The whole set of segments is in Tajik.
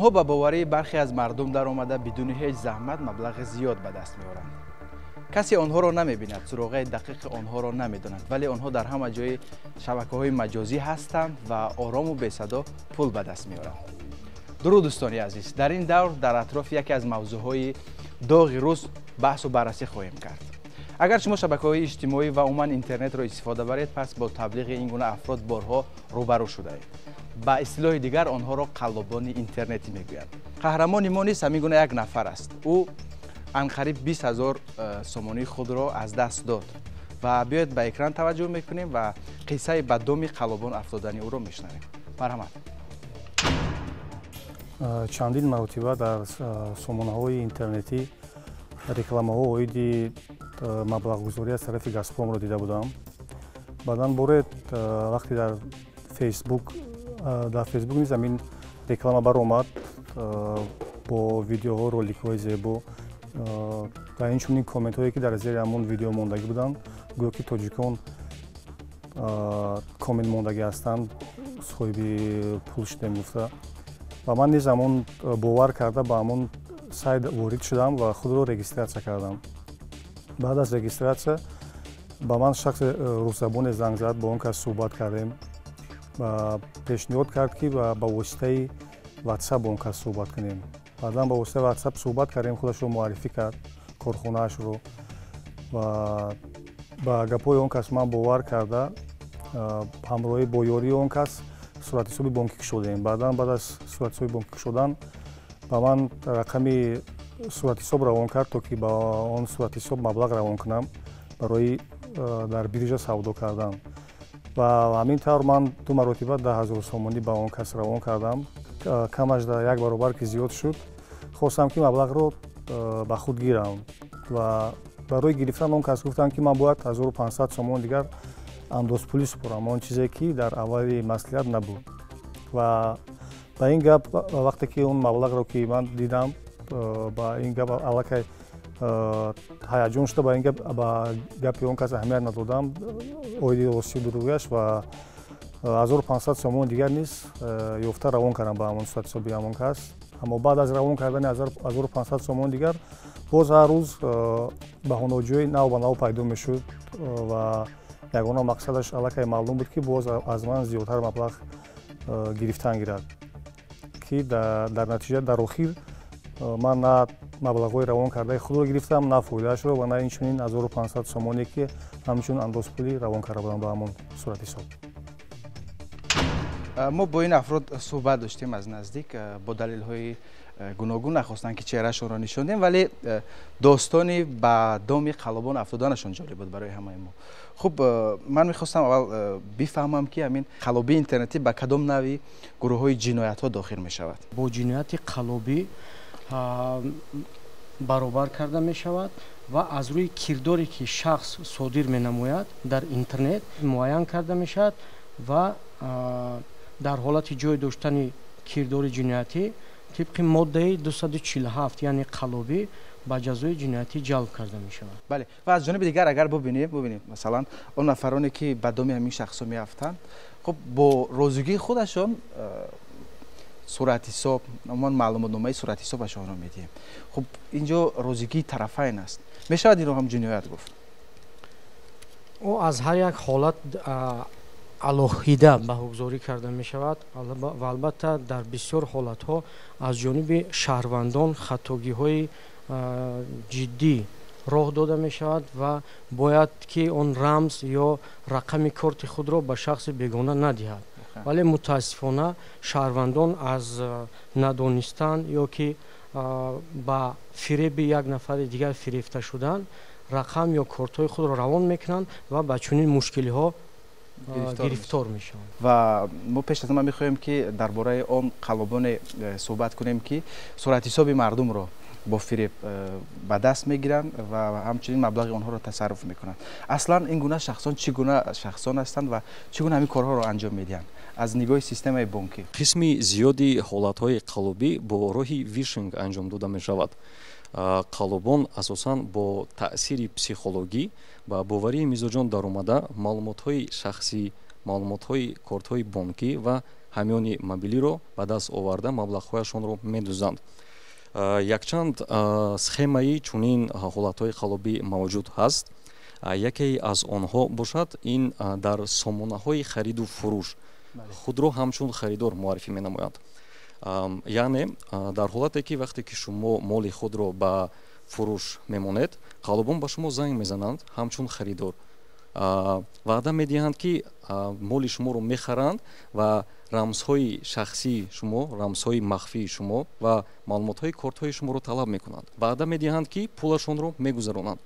Онҳо ба боварии бархе аз мардум даромада, бидуни ҳеҷ заҳмат маблағи зиёд ба даст меоранд. Касе онҳоро намебинад, суроғаи дақиқи онҳоро намедонад, вале онҳо дар ҳама ҷои шабакаҳои маҷозӣ ҳастанд ва орому бесадо пул ба даст меоранд. Дуруд, дӯстони азиз! Дар ин давр дар атрофи яке аз мавзӯъҳои доғи рӯз баҳсу баррасӣ хоҳем кард. Агар шумо шабакаҳои иҷтимоӣ ва умуман интернетро истифода баред, пас бо таблиғи ин гуна афрод борҳо рӯбарӯ шудаед. Ба истилоҳи дигар онҳоро қаллобони интернетӣ мегӯянд. Қаҳрамони мо низ ҳамин гуна як нафар аст. Ӯ анқариб 20 000 сомонии худро аз даст дод. Ва биёед, ба экран таваҷҷӯҳ мекунем ва қиссаи ба доми қаллобон афтодани ӯро мешунавем. Марҳамат. Чандин маротиба дар сомонаҳои интернетӣ рекламаҳо оиди маблағгузорӣ аз тарафи Газпромро дида будам. Баъдан боре вақте дар Фейсбук низ ҳамин реклама баромад бо видеоҳо, роликҳои зебо ва инчунин комментҳое, ки дар зери ҳамон видео мондагӣ буданд, гӯё ки тоҷикон коммент мондагӣ ҳастанд, соҳиби пул шудем гуфта. Ва ман низ ҳамон бовар карда, ба ҳамон сайт ворид шудам ва худро регистрация кардам. Баъд аз регистрация ба ман шахси русзабоне занг зад. Бо он кас суҳбат кардем ва пешниҳод кард, ки ба воситаи Ватсап бо он кас суҳбат кунем. Баъдан ба воситаи Ватсап суҳбат кардем, худашро муаррифӣ кард, корхонаашро, ва ба гапҳои он кас ман бовар карда, ҳамроҳӣ бо ёрии он кас суратҳисоби бонкӣ кушодем. Баъдан, баъд аз суратҳисоби бонкӣ кушодан, ба ман рақами суратҳисоб равон кард, то ки ба он суратҳисоб маблағ равон кунам барои дар биржа савдо кардан. Ва ҳамин тавр ман ду маротиба 10 000 сомонӣ ба он кас равон кардам. Камаш як баробар ки зиёд шуд, хостам, ки маблағро ба худ гирам, ва барои гирифтан он кас гуфтанд, ки ман бояд 1500 сомон дигар андозпулӣ супорам, он чизе ки дар аввали маслиҳат набуд. Ва ба ин гап, вақте ки он маблағро ки ман дидам, ба ин гап аллакай ҳаяҷон шуда, ба ин гап, ба гапи он кас аҳамият надодам оиди ростию дурӯғиаш ва 1500 сомон дигар низ ёфта равон кардам ба ҳамон суратҳисоби ҳамон кас. Аммо баъд аз равон кардани 1500 сомон дигар, боз ҳар рӯз баҳонаҷӯи нав ба нав пайдо мешуд ва ягона мақсадаш аллакай маълум буд, ки боз аз ман зиёдтар маблағ гирифтан гирад, ки дар натиҷа, дар охир ман на маблағҳои равон кардаи худро гирифтам, на фоидаашро ва на инчунин 1500 сомоне, ки ҳамчун андозпулӣ равон карда будам ба ҳамон суратҳисоб. Мо бо ин афрод суҳбат доштем аз наздик. Бо далелҳои гуногун нахостанд, ки чеҳрашонро нишон диҳем, вале достони ба доми қаллобон афтоданашон ҷолиб буд барои ҳамаи мо. Хуб, ман мехостам аввал бифаҳмам, ки ҳамин қаллобии интернетӣ ба кадом навъи гурӯҳҳои ҷиноятҳо дохил мешавад. Бо ҷинояти қаллобӣ баробар карда мешавад ва аз рӯи кирдоре, ки шахс содир менамояд, дар интернет муайян карда мешавад ва дар ҳолати ҷой доштани кирдори ҷиноятӣ тибқи моддаи 247, яъне қаллобӣ, ба ҷазои ҷиноятӣ ҷалб карда мешавад. Бале, ва аз ҷониби дигар агар бубинем, масалан, он нафароне, ки ба доми ҳамин шахсҳо меафтанд, хуб, бо розигии худашон суратҳисоб, умуман маълумотномаи суратҳисобашонро медиҳем. Хуб, инҷо розигии тарафайн аст, мешавад инро ҳам ҷиноят гуфт? Ӯ аз ҳар як ҳолат алоҳида баҳогузорӣ карда мешавад ва албатта дар бисёр ҳолатҳо аз ҷониби шаҳрвандон хатогиҳои ҷиддӣ роҳ дода мешавад ва бояд ки он рамз ё рақами корти худро ба шахси бегона надиҳад, вале мутаассифона шаҳрвандон аз надонистан ё ки ба фиреби як нафари дигар фирефта шудан рақам ё кортҳои худро равон мекунанд ва ба чунин мушкилиҳо гирифтор мешаванд. Ва мо пеш аз ҳама мехоҳем, ки дар бораи он қаллобоне суҳбат кунем, ки суратҳисоби мардумро бо фиреб ба даст мегиранд ва ҳамчунин маблағи онҳоро тасарруф мекунанд. Аслан ин гуна шахсон чӣ гуна шахсон ҳастанд ва чӣ гуна ҳамин корҳоро анҷом медиҳанд аз нигоҳи системаи бонкӣ? Қисми зиёди ҳолатҳои қаллобӣ бо роҳи вишинг анҷом дода мешавад. Қаллобон асосан бо таъсири психологӣ ба боварии мизоҷон даромада, маълумотҳои шахсӣ, маълумотҳои кортҳои бонкӣ ва ҳамёни мобилиро ба даст оварда маблағҳояшонро медузданд. Якчанд схемаи чунин ҳолатҳои қаллобӣ мавҷуд ҳаст. Яке аз онҳо бошад, ин дар сомонаҳои хариду фурӯш худро ҳамчун харидор муаррифӣ менамоянд. Яъне дар ҳолате ки вақте ки шумо моли худро ба фурӯш мемонед, қаллобон ба шумо занг мезананд ҳамчун харидор, ваъда медиҳанд, ки моли шуморо мехаранд ва рамзҳои шахсии шумо, рамзҳои махфии шумо ва маълумотҳои кортҳои шуморо талаб мекунанд. Ваъда медиҳанд, ки пулашонро мегузаронанд.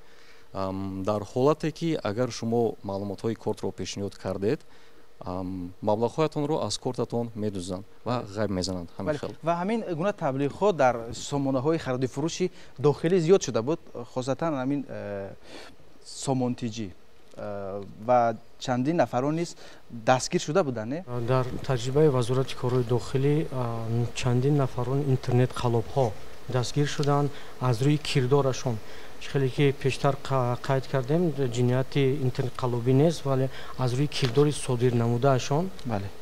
Дар ҳолате ки агар шумо маълумотҳои кортро пешниҳод кардед, маблағҳоятонро аз кортатон медузданд ва ғайб мезананд. Ҳамин хел. Ва ҳамин гуна таблиғҳо дар сомонаҳои хариду фурӯши дохилӣ зиёд шуда буд, хосатан ҳамин Сомонтиҷӣ, ва чандин нафарон низ дастгир шуда буданд, не? Дар таҷрибаи Вазорати корҳои дохилӣ чандин нафарон интернет қаллобҳо дастгир шуданд аз рӯи кирдорашон. Хеле ки пештар қайд кардем, ҷинояти интернет қаллобӣ нест, вале аз рӯи кирдори содир намудаашон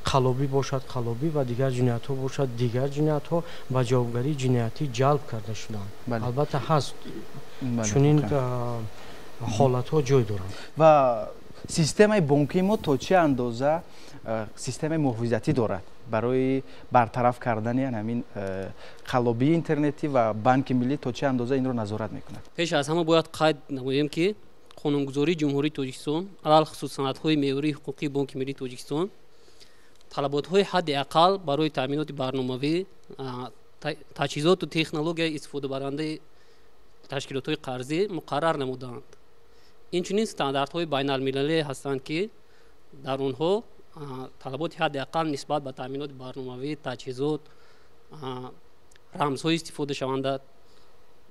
қаллобӣ бошад қаллобӣ ва дигар ҷиноятҳо бошад дигар ҷиноятҳо ба ҷавобгарии ҷиноятӣ ҷалб карда шуданд. Албатта, ҳаст, чунин ҳолатҳо ҷой доранд. Ва системаи бонкии мо то чӣ андоза системаи муҳофизатӣ дорад барои бартараф кардани ҳамин қаллобии интернетӣ ва Банки Миллӣ то чӣ андоза инро назорат мекунад? Пеш аз ҳама бояд қайд намоем, ки қонунгузории Ҷумҳурии Тоҷикистон, алалхусус санадҳои меъёрии ҳуқуқии Бонки Миллии Тоҷикистон, талаботҳои ҳадди ақал барои таъминоти барномавӣ, таҷҳизоту технологияи истифодабарандаи ташкилотҳои қарзӣ муқаррар намудаанд. Инчунин стандартҳои байналмилалие ҳастанд, ки дар онҳо талаботи ҳадди ақал нисбат ба таъминоти барномавӣ, таҷҳизот, рамзҳои истифодашаванда,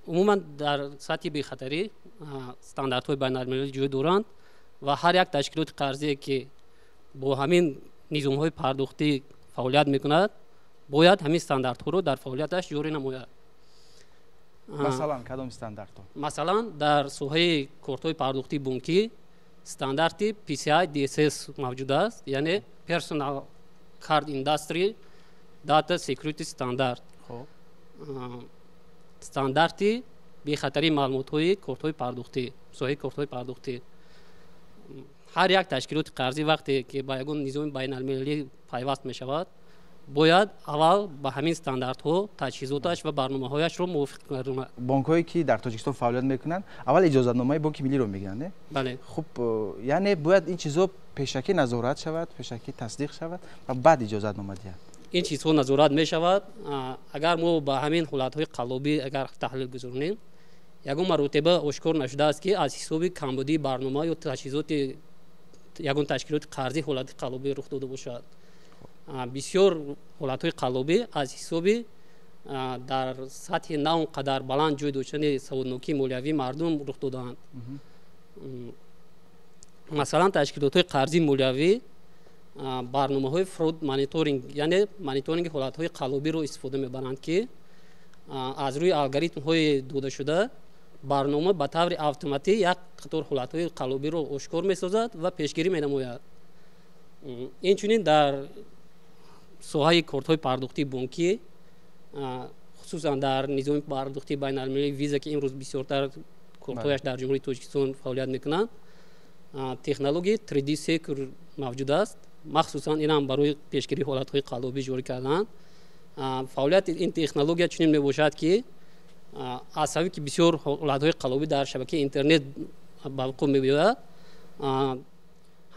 умуман дар сатҳи бехатарӣ стандартҳои байналмилалӣ ҷой доранд ва ҳар як ташкилоти қарзие, ки бо ҳамин низомҳои пардохтӣ фаъолият мекунад, бояд ҳамин стандартҳоро дар фаъолияташ ҷорӣ намояд. Масалан, кадом стандартҳо? Масалан, дар соҳаи кортҳои пардохтии бонкӣ стандарти PCI DSS мавҷуд аст, яъне Personal Card Industry Data Security Standard, стандарти бехатарии маълумотҳои кортҳои пардохтӣ, соҳаи кортҳои пардохтӣ. Ҳар як ташкилоти қарзӣ вақте ки ба ягон низоми байналмилалӣ пайваст мешавад, бояд аввал ба ҳамин стандартҳо таҷҳизоташ ва барномаҳояшро мувофиқ гардонад. Бонкҳое, ки дар Тоҷикистон фаъолият мекунанд, аввал иҷозатномаи Бонки Миллиро мегиранд, не? Бале. Хуб, яъне бояд ин чизҳо пешакӣ назорат шавад, пешакӣ тасдиқ шавад ва баъд иҷозатнома диҳанд. Ин чизҳо назорат мешавад. Агар мо ба ҳамин ҳолатҳои қаллобӣ агар таҳлил гузаронем, ягон маротиба ошкор нашудааст, ки аз ҳисоби камбудии барнома ё таҷҳизоти ягон ташкилоти қарзӣ ҳолати қаллобӣ рух дода бошад. Бисёр ҳолатҳои қаллобӣ аз ҳисоби дар сатҳи на он қадар баланд ҷой доштани саводнокии молиявии мардум рух додаанд. Масалан, ташкилотҳои қарзии молиявӣ барномаҳои fraud monitoring, яъне мониторинги ҳолатҳои қаллобиро истифода мебаранд, ки аз рӯи алгоритмҳои додашуда барнома ба таври автоматӣ як қатор ҳолатҳои қаллобиро ошкор месозад ва пешгирӣ менамояд. Инчунин дар соҳаи кортҳои пардохтии бонкӣ, хусусан дар низоми пардохтии байналмилалии Виза, ки имрӯз бисёртар кортҳояш дар Ҷумҳурии Тоҷикистон фаъолият мекунанд, технологияи 3D Secure мавҷуд аст. Махсусан инам барои пешгирии ҳолатҳои қаллобӣ ҷорӣ карданд. Фаъолияти ин технология чунин мебошад, ки аз сабаби ки бисёр ҳолатҳои қаллобӣ дар шабакаи интернет ба вуқӯъ меояд,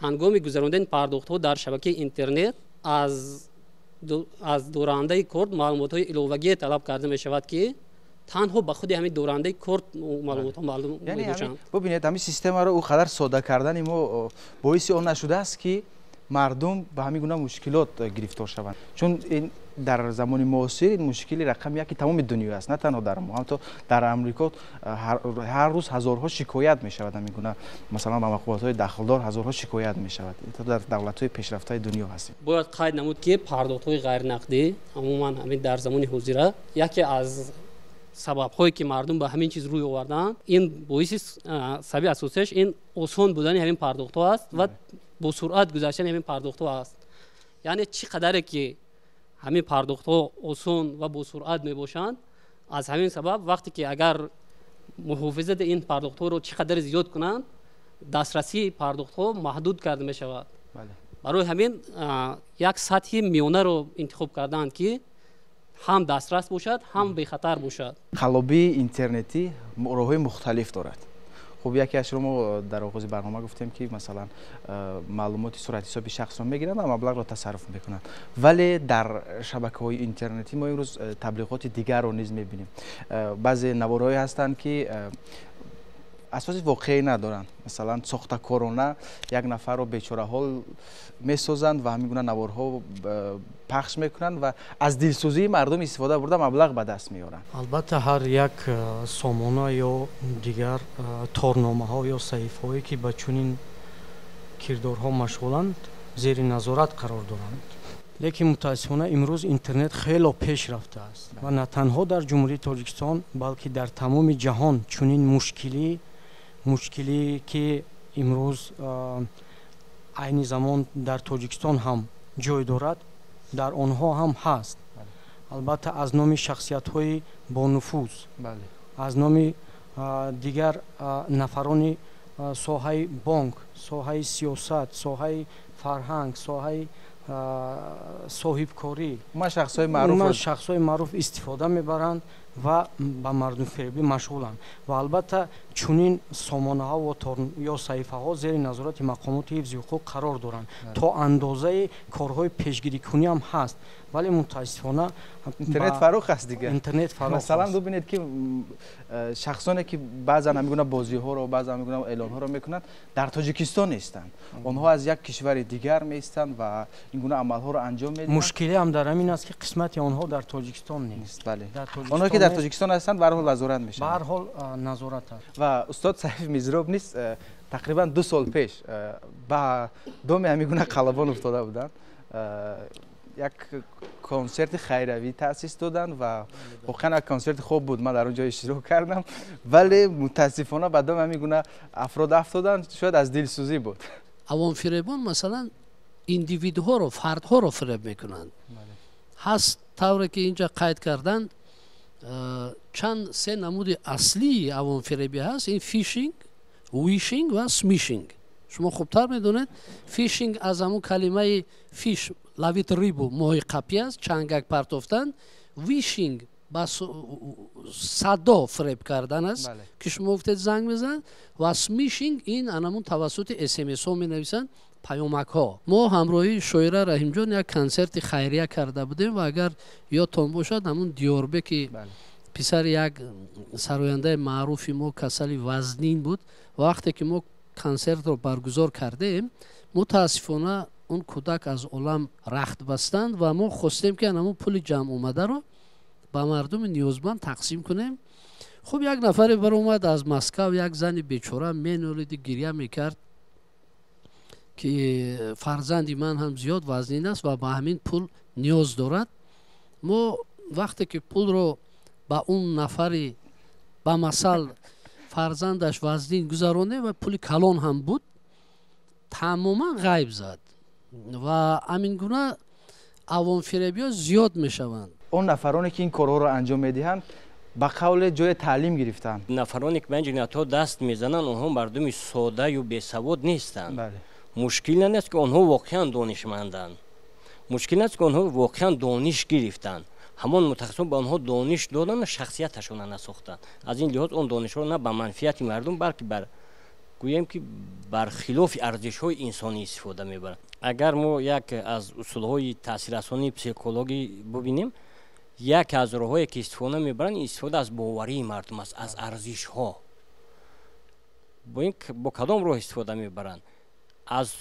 ҳангоми гузарондани пардохтҳо дар шабакаи интернет аз дорандаи корт маълумотҳои иловагие талаб карда мешавад, ки танҳо ба худи ҳамин дорандаи корт маълумотҳо маълум мебошанд. Бубинед, ҳамин системаро ӯ қадар сода кардани мо боиси он нашудааст, ки мардум ба ҳамин гуна мушкилот гирифтор шаванд, чун ин дар замони муосир ин мушкили рақами яки тамоми дунё аст, на танҳо дар мо. Ҳамто дар Амрико ҳар рӯз ҳазорҳо шикоят мешавад, ҳамин гуна, масалан, ба мақомотҳои дахлдор ҳазорҳо шикоят мешавад. Дар давлатҳои пешрафтаи дунё ҳастем. Бояд қайд намуд, ки пардохтҳои ғайринақдӣ умуман ҳамин дар замони ҳозира яке аз сабабҳое, ки мардум ба ҳамин чиз рӯй овардаанд, ин боиси сабаби асосияш ин осон будани ҳамин пардохтҳо аст ва бо суръат гузаштани ҳамин пардохтҳо аст. Яъне чӣ қадаре ки Ҳамин пардохтҳо осон ва босуръат мебошанд. Аз ҳамин сабаб вақте ки агар муҳофизати ин пардохтҳоро чӣ қадар зиёд кунанд, дастрасии пардохтҳо маҳдуд карда мешавад. Барои ҳамин як сатҳи миёнаро интихоб кардаанд, ки ҳам дастрас бошад, ҳам бехатар бошад. Қаллобии интернетӣ роҳҳои мухталиф дорад. Хуб, яке аз шумо дар оғози барнома гуфтем, ки масалан маълумоти суратҳисоби шахсро мегиранд ва маблағро тасарруф мекунанд, вале дар шабакаҳои интернетӣ мо имрӯз таблиғоти дигарро низ мебинем. Баъзе наворҳое ҳастанд, ки асоси воқеӣ надоранд, масалан сохтакорона як нафарро бечораҳол месозанд ва ҳамин гуна наворҳо пахш мекунанд ва аз дилсӯзии мардум истифода бурда маблағ ба даст меоранд. Албатта, ҳар як сомона ё дигар торномаҳо ё саҳифаҳое, ки ба чунин кирдорҳо машғуланд, зери назорат қарор доранд. Лекин мутаассифона имрӯз интернет хело пеш рафтааст ва на танҳо дар Ҷумҳурии Тоҷикистон, балки дар тамоми ҷаҳон чунин мушкилӣ, ки имрӯз айни замон дар Тоҷикистон ҳам ҷой дорад, дар онҳо ҳам ҳаст. Албатта, аз номи шахсиятҳои бонуфуз, аз номи дигар нафарони соҳаи бонк, соҳаи сиёсат, соҳаи фарҳанг, соҳаи соҳибкорӣ, шахсҳои маъруф истифода мебаранд ва ба мардумфиребӣ машғуланд. Ва албатта чунин сомонаҳо ё саҳифаҳо зери назорати мақомоти ҳифзи ҳуқуқ қарор доранд. То андозаи корҳои пешгирикунӣ ҳам ҳаст, вале мутаассифона интернет фарох аст дигар. Интернет фарох. Масалан, бубинед, ки шахсоне, ки баъзан ҳамин гуна бозиҳоро, баъзан ҳамин гуна эълонҳоро мекунанд, дар Тоҷикистон нестанд. Онҳо аз як кишвари дигар меистанд ва ин гуна амалҳоро анҷом медиҳанд. Мушкилӣ ҳам дар ҳамин аст, ки қисмати онҳо дар Тоҷикистон нест. Бале, онҳое, ки дар Тоҷикистон ҳастанд, ба ҳар ҳол назорат мешаванд. Ба ҳар ҳол назорат аст. Ва устод Сайф Мизроб низ тақрибан 2 сол пеш ба доми ҳамин гуна қаллобон уфтода буданд. Як консерти хайравӣ таъсис доданд ва воқеан як консерти хуб буд, ман дар он ҷо иштирок кардам, вале мутаассифона ба доми ҳамин гуна афрод афтоданд, шояд аз дилсӯзӣ буд. Авомфиребон, масалан, индивидҳоро, фардҳоро фиреб мекунанд. Ҳаст, тавре ки инҷа қайд карданд, чанд се намуди аслии авомфиребӣ ҳаст: ин фишинг, вишинг ва смишинг. Шумо хубтар медонед. Фишинг аз ҳамун калимаи fish, ловить рыбу, моҳи қапӣ аст, чангак партофтан. Вишинг ба садо фиреб кардан аст, ки шумо гуфтед, занг мезанад. Ва смишинг ин анамун тавассути СМСҳо менависанд, паёмакҳо. Мо ҳамроҳии шоира Раҳимҷон як консерти хайрия карда будем ва агар ёдтон бошад, ҳамун Диёрбеки, писари як сарояндаи маъруфи мо, касали вазнин буд. Ва вақте ки мо консертро баргузор кардем, мутаассифона он кӯдак аз олам рахт бастанд. Ва мо хостем, ки ҳамун пули ҷамъ омадаро ба мардуми ниёзманд тақсим кунем. Хуб, як нафаре баромад аз Москав, як зани бечора менолиди, гиря мекард, ки фарзанди ман ҳам зиёд вазнин аст ва ба ҳамин пул ниёз дорад. Мо вақте ки пулро ба он нафари, ба масал, фарзандаш вазнин гузаронем ва пули калон ҳам буд, тамоман ғайб зад. Ва ҳамин гуна авомфиребиҳо зиёд мешаванд. Он нафароне, ки ин корҳоро анҷом медиҳанд, ба қавле ҷои таълим гирифтанд. Нафароне, ки ба ин ҷиноятҳо даст мезананд, онҳо мардуми содаю бесавод нестанд. Мушкил ин аст, ки онҳо воқеан донишманданд. Мушкил аст, ки онҳо воқеан дониш гирифтанд. Ҳамон мутахассисон ба онҳо дониш доданд, шахсияташонро насохтанд. Аз ин лиҳоз он донишҳоро на ба манфиати мардум, балки бар, гӯем ки, бар хилофи арзишҳои инсонӣ истифода мебаранд. Агар мо як аз усулҳои таъсиррасонии психологӣ бубинем, як аз роҳҳое, ки истифода мебаранд, истифода аз боварии мардум аст, аз арзишҳо. Бо кадом роҳ истифода мебаранд? Аз,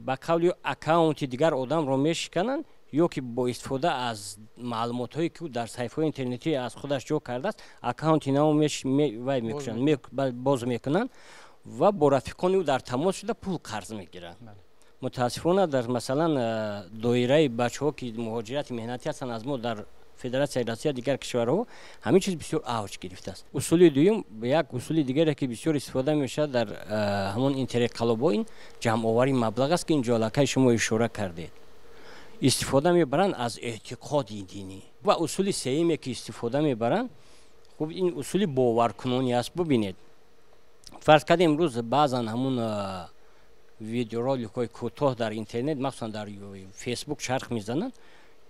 ба қавли, аккаунти дигар одамро мешикананд ё ки бо истифода аз маълумотҳое, ки ӯ дар саҳифаҳои интернетӣ аз худаш ҷо кардааст, аккаунти наво вай мекушанд, боз мекунанд ва бо рафиқони ӯ дар тамос шуда, пул қарз мегиранд. Мутаассифона, дар, масалан, доираи бачаҳо, ки муҳоҷирати меҳнатӣ ҳастанд аз мо дар Федератсияи Россия, дигар кишварҳо, ҳамин чиз бисёр авҷ гирифтааст. Усули дуюм, як усули дигаре, ки бисёр истифода мешавад дар ҳамон интернет қаллобҳо, ин ҷамъоварии маблағ аст, ки ин ҷо аллакай шумо ишора кардед. Истифода мебаранд аз эътиқоди динӣ. Ва усули сеюме ки истифода мебаранд, хуб, ин усули боваркунонӣ аст. Бубинед, фарз кардем, имрӯз баъзан ҳамун видеороликҳои кӯтоҳ дар интернет, махсусан дар Фейсбук чарх мезананд,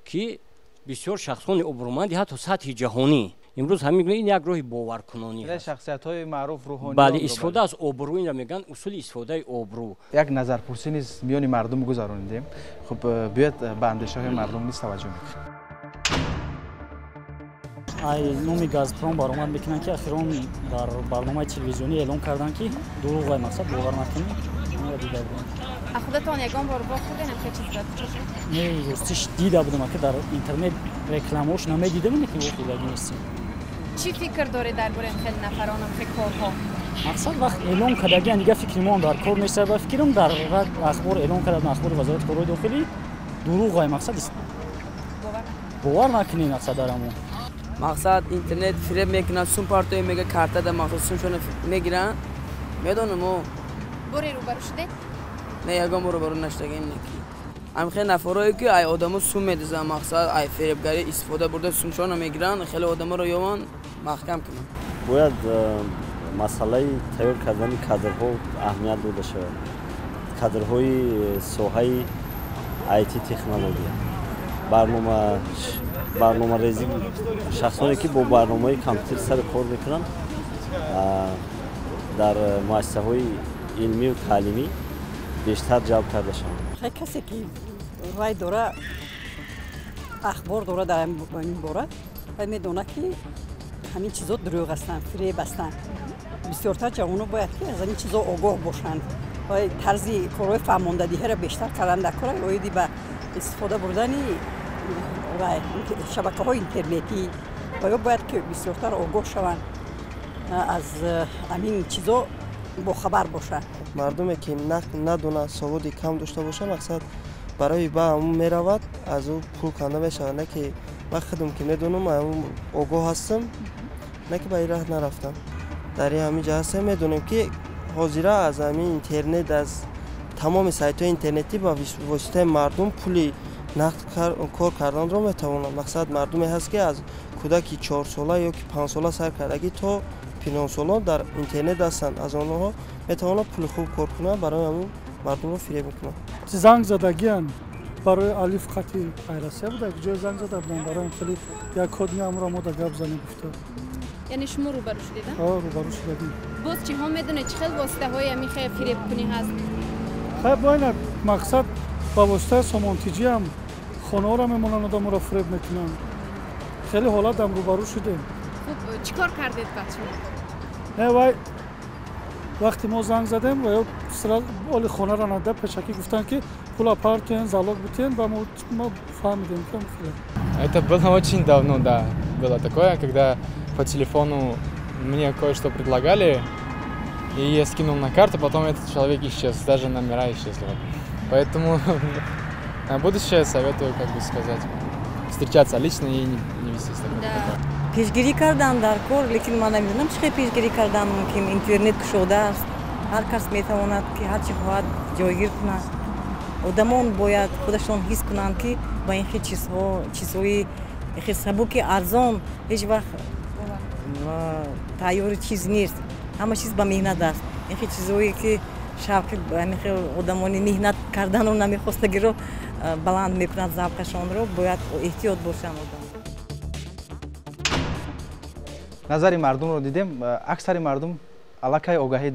ки бисёр шахсони обрӯманди ҳатто сатҳи ҷаҳонӣ имрӯз ҳамин, ин як роҳи боваркунонӣ. Шахсиятҳои маъруф, рӯҳонӣ. Бале, истифода аз обрӯ, инро мегӯянд усули истифодаи обрӯ. Як назарпурсӣ низ миёни мардум гузаронидем. Хуб, биёед, ба андешаҳои мардум низ таваҷҷӯҳ мекунем. Ай номи Газпром баромад мекунанд, ки ахирон дар барномаи телевизионӣ эълон карданд, ки дурӯғ, мақсад бовар накунед. Дида будам. А худатон ягон бор вохӯрден ҳамхел чиз? Не, ростиш, дида будам, ки дар интернет рекламаош намедидам, ки вохӯрдагӣ нестем. Чӣ фикр доред дар бораи хел нафарон, ҳамхел корҳо? Мақсад, вақт эълон кардагиан, дига фикри мо дар кор нест. Ба фикрам, дар ахбор эълон кардан, ахбори Вазорати корҳои дохилӣ дурӯғ, мақсад бовар накунед, мақсад дар ҳамон. Мақсад, интернет фиреб мекунад, сум партои мега, картада, мақсад, сумшона мегиранд, медонам о. Боре рӯбарӯ шудед? Не, ягон бор рӯбарӯ нашудагим. Неки ҳамхел нафарое ки ай одамо сум медизанд, мақсад, ай фиребгарӣ истифода бурда, сумшона мегиранд, хеле одаморо ёванд, маҳкам кунанд. Бояд масъалаи тайёр кардани кадрҳо аҳамият дода шавад, кадрҳои соҳаи IT, технология, барномарезӣ, шахсоне ки бо барномаи компютер сари кор мекунанд, дар муассисаҳои илмию таълимӣ бештар ҷалб карда шаванд. Касе ки вай дора, ахбор дора дар ин бора, вай медонад, ки ҳамин чизо дурӯғ ҳастанд, фиреб ҳастанд. Бисёртар ҷавоно бояд ки аз ҳамин чизо огоҳ бошанд. Тарзи корҳои фаҳмондадиҳиро бештар кардан дар кора, оиди ба истифода бурдани шабакаҳои интернетӣ, ва ё бояд ки бисёртар огоҳ шаванд, аз ҳамин чизо бохабар бошанд. Мардуме ки надонад, саводи кам дошта бошад, мақсад, барои ба ҳамун меравад, аз ӯ пул канда мешавад. Не ки ман худам ки медонам, ҳамун огоҳ ҳастам, не ки ба ин раҳ нарафтам. Дар ҳамин ҷа ҳастем, медонем, ки ҳозира аз ҳамин интернет, аз тамоми сайтҳои интернетӣ ба воситаи мардум пули нақд кор карданро метавонанд. Мақсад, мардуме ҳаст, ки аз кӯдаки 4-сола ё ки 5-сола сар кардагӣ то пиронсолон дар интернет ҳастанд, аз онҳо метавонанд пули хуб кор кунанд, барои ҳамун мардумро фиреб мекунанд. Занг задагиян барои алиф қати Айрасия буда, ҷое занг зада буданд барои хеле як код меамура, мо да гап занем гуфта. Яъне шумо рӯбарӯ шудед? Рӯбарӯ шудагим. Боз чиҳо медонед? Чӣ хел воситаҳои ҳамин хел фиребкунӣ ҳаст? Хай, боина, мақсад, ба воситаи сомонтиҷиам хонаҳоро мемонанд, одаморо фиреб мекунанд. Хеле ҳолатам рӯбарӯ шудем. Хуб, чӣ кор кардед баъд шумо? Не, вай вақте мо занг задем, ва ё оли хонаро нада, пешакӣ гуфтанд, ки пула партоен, залог битен, ва мо фаҳмидем, ки хеле. Это было очень давно, да, было такое, когда по телефону мне кое-что предлагали, и я скинул на карту, потом этот человек исчез, даже номера исчезли. Поэтому на будущее советую, как бы сказать, встречаться лично и не вестись такой. Да. Пешгирӣ кардан дар кор, лекин ман намедонам, чӣ хел пешгирӣ кардан мумкин. Интернет кушода аст, ҳар кас метавонад, ки ҳар чӣ хоҳад ҷойгир кунад. Одамон бояд худашон ҳис кунанд, ки ба ин хел чизҳо, чизҳои хел сабуки арзон ҳеҷ вақт тайёри чиз нест, ҳама чиз ба меҳнат аст. Ин хел чизҳое ки шавқи ҳамин хел одамони меҳнат карданро намехостагиро баланд мекунад, завқашонро, бояд эҳтиёт бошанд одам. Назари мардумро дидем. Аксари мардум аллакай огаҳӣ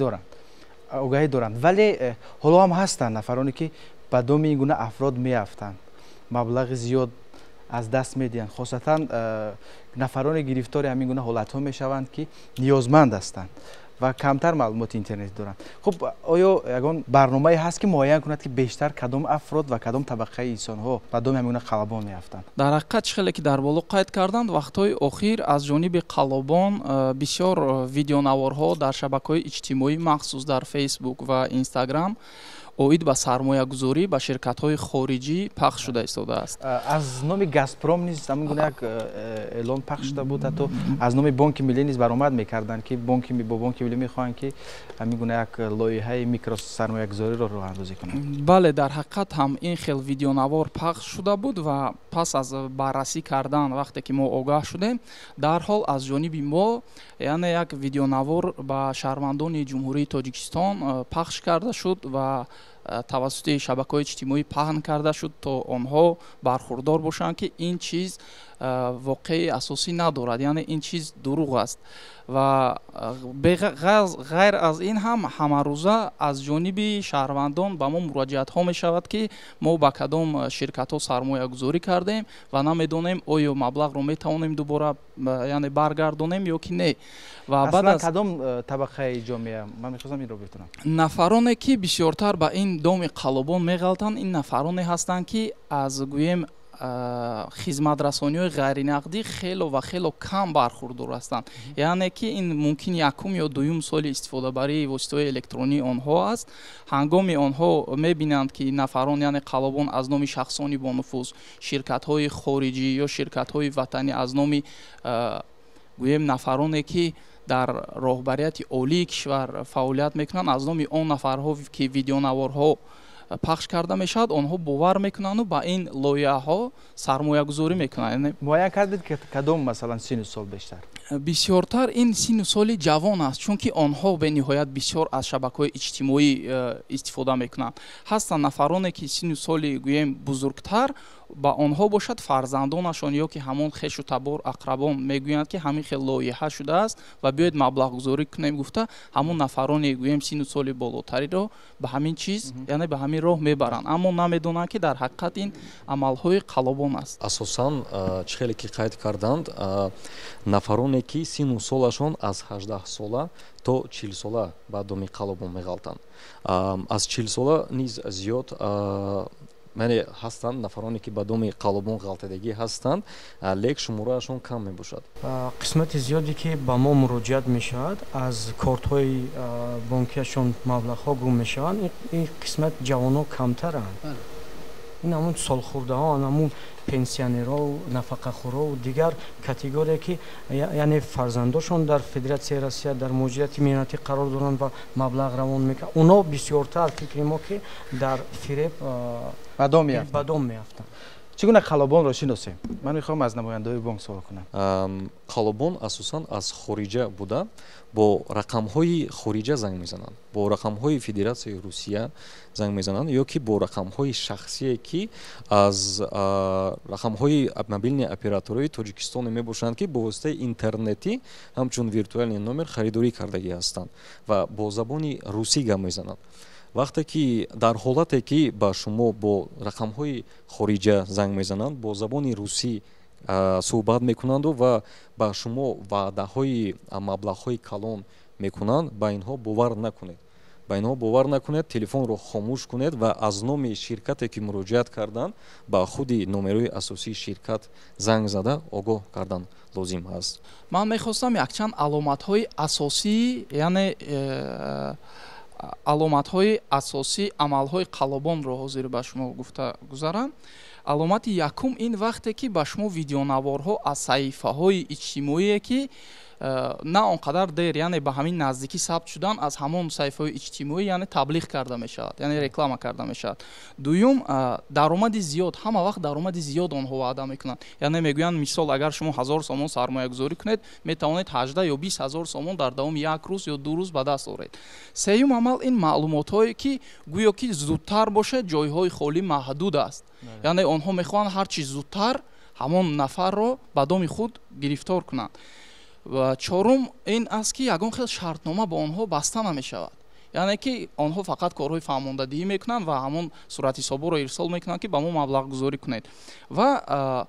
доранд, вале ҳоло ҳам ҳастанд нафароне, ки ба доми ин гуна афрод меафтанд, маблағи зиёд аз даст медиҳанд. Хосатан нафароне гирифтори ҳамин гуна ҳолатҳо мешаванд, ки ниёзманд ҳастанд ва камтар маълумоти интернетӣ доранд. Хуб, оё ягон барномае ҳаст, ки муайян кунад, ки бештар кадом афрод ва кадом табақаи инсонҳо ба доми ҳамин гуна қаллобон меафтанд? Дар ҳақиқат, чӣ хеле ки дар боло қайд карданд, вақтҳои охир аз ҷониби қаллобон бисёр видеонаворҳо дар шабакаҳои иҷтимоӣ, махсус дар Фейсбук ва Инстаграм, оид ба сармоягузорӣ ба ширкатҳои хориҷӣ пахш шуда истодааст. Аз номи Газпром низ ҳамин гуна як эълон пахш шуда буд, ҳатто аз номи Бонки Миллӣ низ баромад мекарданд, ки бо Бонки Миллӣ мехоҳанд, ки ҳамин гуна як лоиҳаи микросармоягузориро роҳандозӣ кунанд. Бале, дар ҳақиқат ҳам ин хел видеонавор пахш шуда буд ва пас аз баррасӣ кардан, вақте ки мо огаҳ шудем, дарҳол аз ҷониби мо, яъне як видеонавор ба шаҳрвандони Ҷумҳурии Тоҷикистон пахш карда шуд ва тавассути шабакаҳои иҷтимоӣ паҳн карда шуд, то онҳо бархурдор бошанд, ки ин чиз воқеи асосӣ надорад, яъне ин чиз дурӯғ аст. Ва ғайр аз ин ҳам ҳамарӯза аз ҷониби шаҳрвандон ба мо муроҷиатҳо мешавад, ки мо ба кадом ширкатҳо сармоягузорӣ кардем ва намедонем, оё маблағро метавонем дубора, яъне баргардонем ё ки не. Ва баъд аз кадом табақаи ҷомеа? Ман мехостам инро бидонам. Нафароне ки бисёртар ба ин доми қаллобон меғалтанд, ин нафароне ҳастанд, ки аз гӯем хизматрасониҳои ғайринақдӣ хело ва хело кам бархурдор ҳастанд, яъне ки ин мумкин якум ё дуюм соли истифодабарии воситаҳои электронии онҳо аст. Ҳангоми онҳо мебинанд, ки нафарон, яъне қаллобон аз номи шахсони бонуфуз, ширкатҳои хориҷӣ ё ширкатҳои ватанӣ, аз номи гӯем нафароне ки дар роҳбарияти олии кишвар фаъолият мекунанд, аз номи он нафарҳо ки видеонаворҳо пахш карда мешавад, онҳо бовар мекунанду ба ин лоиҳаҳо сармоягузорӣ мекунанд. Муайян кардед, ки кадом масалан сину сол бештар? Бисёртар ин сину соли ҷавон аст, чунки онҳо бениҳоят бисёр аз шабакаҳои иҷтимоӣ истифода мекунанд. Ҳастанд нафароне ки сину соли гӯем бузургтар, ба онҳо бошад фарзандонашон ё ки ҳамон хешу табор, ақрабон мегӯянд, ки ҳамин хел лоиҳа шудааст ва биёед маблағгузорӣ кунем гуфта, ҳамон нафароне гӯем сину соли болотариро ба ҳамин чиз, яъне ба ҳамин роҳ мебаранд, аммо намедонанд, ки дар ҳақиқат ин амалҳои қаллобон аст. Асосан чӣ хеле ки қайд карданд, нафароне ки сину солашон аз 18 сола то 40 сола ба доми қаллобон меғалтанд. Аз 40 сола низ зиёд яъне ҳастанд нафароне ки ба доми қаллобон ғалтадагӣ ҳастанд, лек шумораашон кам мебошад. Қисмати зиёде ки ба мо муроҷиат мешавад, аз кортҳои бонкиашон маблағҳо гум мешаванд, ин қисмат ҷавонҳо камтаранд. Ин ҳамун солхӯрдаҳо, ҳамун пенсионерҳо, нафақахӯрҳо, дигар категория ки яъне фарзандошон дар Федератсияи Россия дар муҳоҷирати меҳнатӣ қарор доранд ва маблағ равон мекунанд, онҳо бисёртар фикри мо ки дар фиреб ба дом меафтанд. Чӣ гуна қаллобонро шиносем? Ман мехоҳам аз намояндаҳои бонк суол кунам. Қаллобон асосан аз хориҷа буда, бо рақамҳои хориҷа занг мезананд, бо рақамҳои Федератсияи Русия занг мезананд ё ки бо рақамҳои шахсие, ки аз рақамҳои мобилни операторҳои Тоҷикистоне мебошанд, ки бо воситаи интернетӣ ҳамчун виртуальный номер харидорӣ кардагӣ ҳастанд ва бо забони русӣ гап мезананд. Вақте ки дар ҳолате ки ба шумо бо рақамҳои хориҷа занг мезананд, бо забони русӣ суҳбат мекунанду ва ба шумо ваъдаҳои маблағҳои калон мекунанд, ба инҳо бовар накунед. Ба инҳо бовар накунед, телефонро хомӯш кунед ва аз номи ширкате ки муроҷиат карданд, ба худи номерои асосии ширкат занг зада огоҳ кардан лозим аст. Ман мехостам якчанд аломатҳои асосӣ, яъне аломатҳои асосии амалҳои қаллобонро ҳозир ба шумо гуфта гузарам. Аломати якум ин вақте ки ба шумо видеонаворҳо аз саҳифаҳои иҷтимоие ки на он қадар дер, яъне ба ҳамин наздикӣ сабт шудан, аз ҳамон саҳифаҳои иҷтимоӣ, яъне таблиғ карда мешавад, яъне реклама карда мешавад. Дуюм, даромади зиёд, ҳама вақт даромади зиёд онҳо ваъда мекунанд. Яъне мегӯянд, мисол, агар шумо 1000 сомон сармоягузорӣ кунед, метавонед 18 ё 20 ҳазор сомон дар давоми як рӯз ё 2 рӯз ба даст оред. Сеюм амал ин маълумотҳое ки гӯё ки зудтар бошад, ҷойҳои холӣ маҳдуд аст. Яъне онҳо мехоҳанд ҳарчи зудтар ҳамон нафарро ба доми худ гирифтор кунанд. Ва чорум ин аст, ки ягон хел шартнома бо онҳо баста намешавад. Яъне ки онҳо фақат корҳои фаҳмондадиҳӣ мекунанд ва ҳамон суратҳисобҳоро ирсол мекунанд, ки ба мо маблағгузорӣ кунед. Ва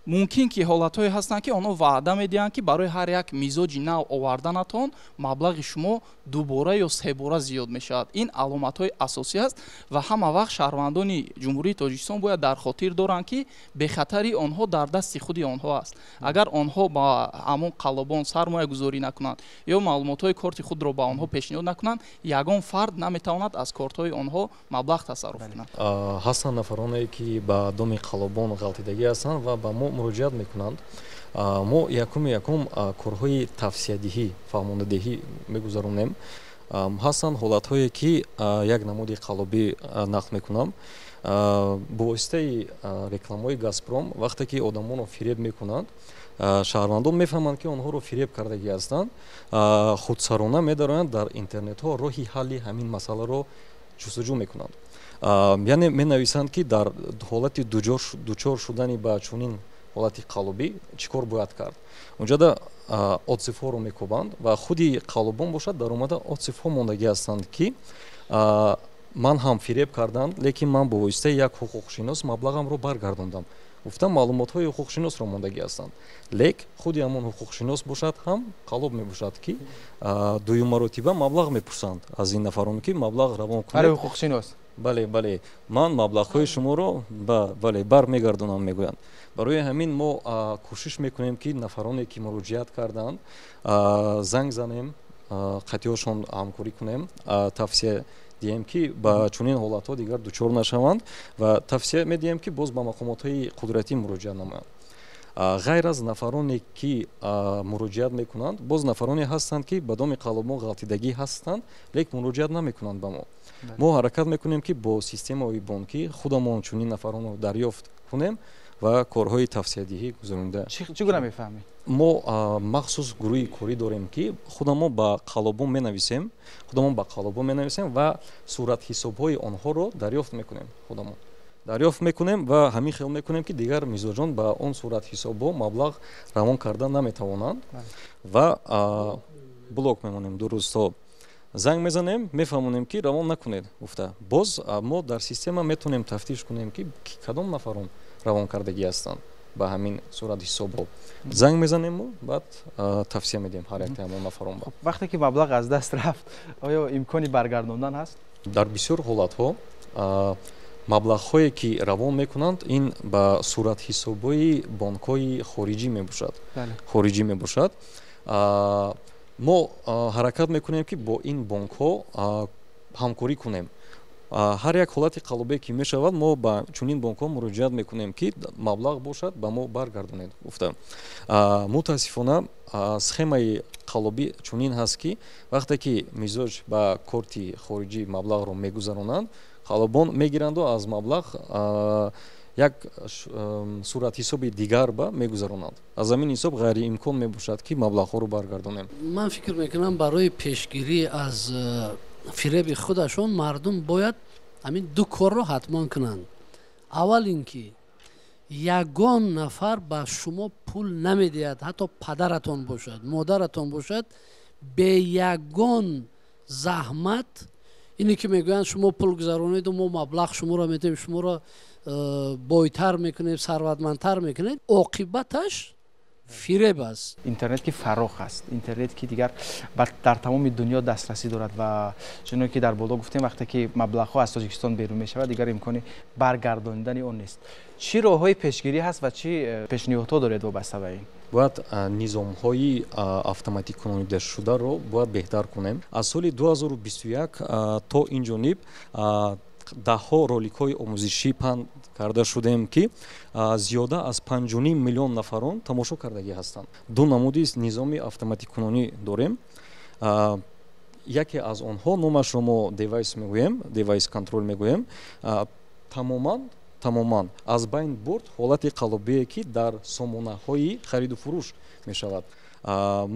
Мумкин ки ҳолатҳое ҳастанд, ки онҳо ваъда медиҳанд, ки барои ҳар як мизоҷи нав оварданатон маблағи шумо дубора ё себора зиёд мешавад. Ин аломатҳои асосӣ аст ва ҳама вақт шаҳрвандони Ҷумҳурии Тоҷикистон бояд дар хотир доранд, ки бехатарии онҳо дар дасти худи онҳо аст. Агар онҳо ба ҳамон қаллобон сармоягузорӣ накунанд ё маълумотҳои корти худро ба онҳо пешниҳод накунанд, ягон фард наметавонад аз кортҳои онҳо маблағ тасарруф кунад. Ҳастанд нафароне, ки ба доми қаллобон ғалтидагӣ ҳастанд ва ба мо муроҷиат мекунанд. Мо якуми якум корҳои тавсиядиҳӣ, фаҳмондадиҳӣ мегузаронем. Ҳастанд ҳолатҳое, ки як намуди қаллобӣ нақл мекунам. Бо воситаи рекламаҳои Газпром, вақте ки одамонро фиреб мекунанд, шаҳрвандон мефаҳманд, ки онҳоро фиреб кардагӣ ҳастанд, худсарона медароянд дар интернетҳо, роҳи ҳалли ҳамин масъаларо ҷустуҷӯ мекунанд. Яъне менависанд, ки дар ҳолати дучор шудани ба чунин ҳолати қаллобӣ чӣ кор бояд кард. Унҷода отзивҳоро мекӯбанд ва худи қаллобон бошад, дар омада отзивҳо мондагӣ ҳастанд, ки ман ҳам фиреб карданд, лекин ман бо воситаи як ҳуқуқшинос маблағамро баргардондам. Гуфтам, маълумотҳои ҳуқуқшиносро мондагӣ ҳастанд, лек худи ҳамон ҳуқуқшинос бошад ҳам қаллоб мебошад, ки дуюм маротиба маблағ мепурсанд аз ин нафарон, ки маблағ равон кунед. Ҳуқуқшинос? Бале, бале, ман маблағҳои шуморо бале бармегардонам, мегӯянд. Барои ҳамин мо кӯшиш мекунем, ки нафароне, ки муроҷиат карданд, занг занем, қатъиёшон ҳамкорӣ кунем, тавсия диҳем, ки ба чунин ҳолатҳо дигар дучор нашаванд ва тавсия медиҳем, ки боз ба мақомотҳои қудратӣ муроҷиат намоянд. Ғайр аз нафароне, ки муроҷиат мекунанд, боз нафароне ҳастанд, ки ба доми қаллобон ғалтидагӣ ҳастанд, лек муроҷиат намекунанд ба мо. Мо ҳаракат мекунем, ки бо системаҳои бонкӣ худамон чунин нафаронро дарёфт кунем ва корҳои тавсиядиҳӣ гузаронида. Чӣ гуна мефаҳмед? Мо махсус гурӯҳи корӣ дорем, ки худамон ба қаллобон менависем, худамон ба қаллобон менависем ва суратҳисобҳои онҳоро дарёфт мекунем, худамон дарёфт мекунем ва ҳамин хел мекунем, ки дигар мизоҷон ба он суратҳисобҳо маблағ равон карда наметавонанд ва блок мемонем. Дурустҳо занг мезанем, мефаҳмонем, ки равон накунед гуфта. Боз мо дар система метавонем тафтиш кунем, ки кадом нафарон равон кардагӣ ҳастанд ба ҳамин суратҳисобҳо. Занг мезанему, баъд тавсия медиҳем ҳар яктаи ҳамон нафарон. Вақте ки маблағ аз даст рафт, оё имкони баргардондан ҳаст? Дар бисёр ҳолатҳо маблағҳое, ки равон мекунанд, ин ба суратҳисобҳои бонкҳои хориҷӣ мебошад, хориҷӣ мебошад. Мо ҳаракат мекунем, ки бо ин бонкҳо ҳамкорӣ кунем. Ҳар як ҳолати қаллобе, ки мешавад, мо ба чунин бонкҳо муроҷиат мекунем, ки маблағ бошад ба мо баргардонед гуфта. Мутаассифона, схемаи қаллобӣ чунин ҳаст, ки вақте ки мизоҷ ба корти хориҷӣ маблағро мегузаронанд, қаллобон мегиранду аз маблағ як суратҳисоби дигар ба мегузаронанд. Аз ҳамин ҳисоб ғайриимкон мебошад, ки маблағҳоро баргардонем. Ман фикр мекунам, барои пешгирӣ аз фиреби худашон мардум бояд ҳамин ду корро ҳатман кунанд. Аввал ин ки ягон нафар ба шумо пул намедиҳад, ҳатто падаратон бошад, модаратон бошад, бе ягон заҳмат. Ине ки мегӯянд, шумо пул гузаронеду мо маблағ шуморо медиҳем, шуморо бойтар мекунем, сарватмандтар мекунем, оқибаташ фиреб аст. Интернет ки фарох аст, интернет ки дигар дар тамоми дунё дастрасӣ дорад ва чуноне ки дар боло гуфтем, вақте ки маблағҳо аз Тоҷикистон берун мешавад, дигар имкони баргардонидани он нест. Чӣ роҳҳои пешгирӣ ҳаст ва чӣ пешниҳодҳо доред вобаста ба ин? Бояд низомҳои автоматикунонидашударо бояд беҳтар кунем. Аз соли 2021 то ин ҷониб даҳҳо роликҳои омӯзишӣ паҳн карда шудем, ки зиёда аз 5,5 миллион нафарон тамошо кардагӣ ҳастанд. Ду намуди низоми автоматикунонӣ дорем. Яке аз онҳо номашро мо device мегӯем, device control мегӯем, тамоман аз байн бурд ҳолати қаллобие, ки дар сомонаҳои хариду фурӯш мешавад.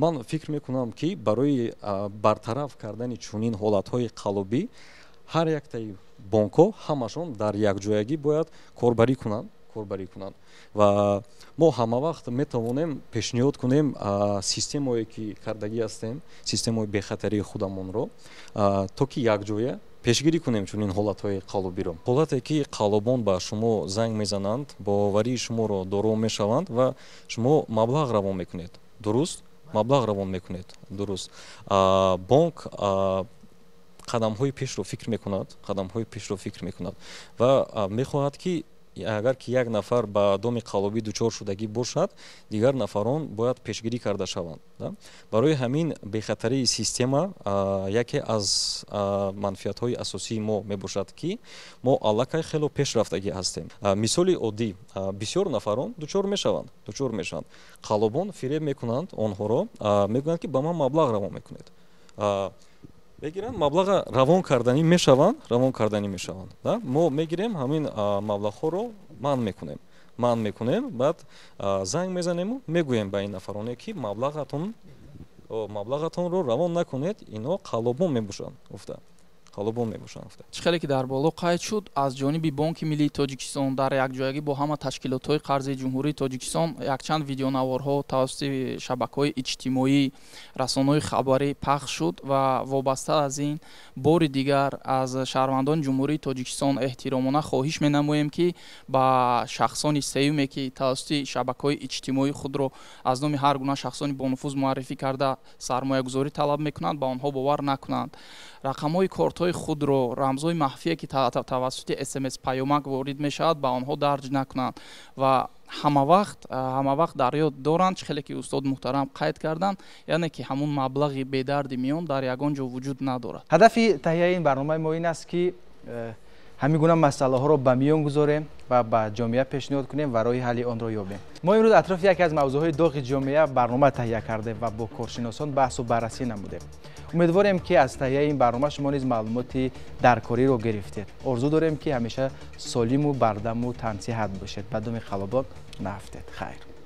Ман фикр мекунам, ки барои бартараф кардани чунин ҳолатҳои қаллобӣ ҳар яктаи бонкҳо ҳамашон дар якҷоягӣ бояд корбарӣ кунанд. Корбарӣ кунанд. Ва мо ҳама вақт метавонем пешниҳод кунем системое ки кардагӣ ҳастем, системаи бехатарии худамонро, то ки якҷоя пешгирӣ кунем чунин ҳолатҳои қаллобиро. Ҳолате ки қаллобон ба шумо занг мезананд, боварии шуморо доро мешаванд ва шумо маблағ равон мекунед, дуруст? Маблағ равон мекунед, дуруст. Бонк қадамҳои пешро фикр мекунад, қадамҳои пешро фикр мекунад ва мехоҳад, ки агар ки як нафар ба доми қаллобӣ дучор шудагӣ бошад, дигар нафарон бояд пешгирӣ карда шаванд. Барои ҳамин бехатарии система яке аз манфиатҳои асосии мо мебошад, ки мо аллакай хело пешрафтагӣ ҳастем. Мисоли оддӣ, бисёр нафарон дучор мешаванд, дучор мешаванд. Қаллобон фиреб мекунанд онҳоро, мегӯянд, ки ба ман маблағ равон мекунед. Мегиранд, маблаға равон карданӣ мешаванд, равон карданӣ мешаванд. Мо мегирем ҳамин маблағҳоро, манъ мекунем, манъ мекунем, баъд занг мезанему мегӯем ба ин нафароне, ки маблағатонро равон накунед, ино қаллобон мебошанд гуфта, қаллобон мебошанд гуфта. Чӣ хеле ки дар боло қайд шуд, аз ҷониби Бонки Миллии Тоҷикистон дар якҷоягӣ бо ҳама ташкилотҳои қарзии Ҷумҳурии Тоҷикистон якчанд видеонаворҳо тавассути шабакаҳои иҷтимоӣ, расонаҳои хабарӣ пахш шуд ва вобаста аз ин бори дигар аз шаҳрвандони Ҷумҳурии Тоҷикистон эҳтиромона хоҳиш менамоем, ки ба шахсони сеюме, ки тавассути шабакаҳои иҷтимоӣ худро аз номи ҳар гуна шахсони бонуфуз муаррифӣ карда сармоягузорӣ талаб мекунанд, ба онҳо бовар накунанд. Рақамҳои кортҳои худро, рамзҳои махфие, ки тавассути смс паёмак ворид мешавад, ба онҳо дарҷ накунанд ва ҳама вақт дар ёд доранд, чӣ хеле ки устод муҳтарам қайд карданд, яъне ки ҳамун маблағи бедарди миён дар ягон ҷо вуҷуд надорад. Ҳадафи таҳияи ин барномаи мо ин аст, ки ҳамин гуна масъалаҳоро ба миён гузорем ва ба ҷомеа пешниҳод кунем ва роҳи ҳалли онро ёбем. Мо имрӯз атрофи яке аз мавзӯъҳои доғи ҷомеа барнома таҳия кардем ва бо коршиносон баҳсу баррасӣ намудем. Умедворем, ки аз таҳияи ин барнома шумо низ маълумоти даркориро гирифтед. Орзу дорем, ки ҳамеша солиму бардаму тансиҳат бошед, ба думи қаллобон наафтед. Хайр.